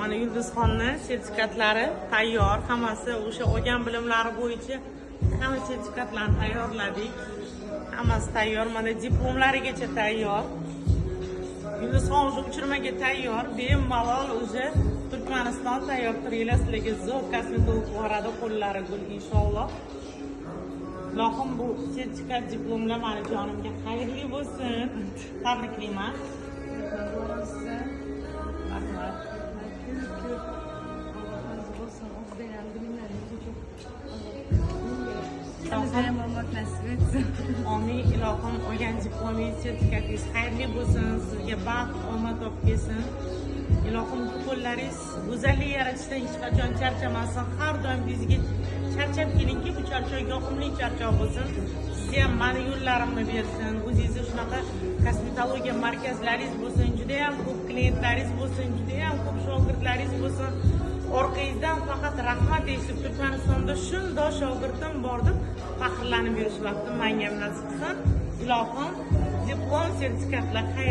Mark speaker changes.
Speaker 1: Mana Yulduzxonni sertifikatlari tayyor, hammasi o'sha olgan bilimlari bo'yicha hamma sertifikatlarni tayyorladik. Hammasi tayyor, mana diplomlarigacha tayyor. Yulduzxon уже uchirmaga tayyor, bemalol уже Turkmaniston tayyor turinglar, sizlarga zo'r kosmetolog boradi, qo'llari gul, inshaalloh. Ilohim, bu sertifikat, diplomlar mani jonimga xayrli bo'lsin. Tabriklayman.
Speaker 2: Size.
Speaker 1: Rahmat.
Speaker 2: Ko'p ko'p Allah razı olsun. O veren bilimlerinizi çok Allah ham olmak nasip etsin.
Speaker 1: Omin, ilohim, olgan diplomingiz, sertifikatingiz xayrli bo'lsin, sizga baxt, omad olib kelsin. Ilohim, bu qo'llaringiz go'zallik yaratishdan hech qachon charchamasin. Har doim yuzga charchab kelingki, bu charchoq yoqimli charchoq bo'lsin. Sizni ham mani yo'llarimni bersin. O'zingizni shunaqa kosmetologiya markazlaringiz bo'lsin, judayam ko'p klientlaringiz bo'lsin, judayam ko'p shogirdlaringiz bo'lsin. Orqangizdan faqat rahmat eshitib, Turkmanistonda shundoq shogirdim bor deb faxrlanib yurish vaqtim manga ham nasib qilsin. Ilohim, diplom, sertifikatlar xayr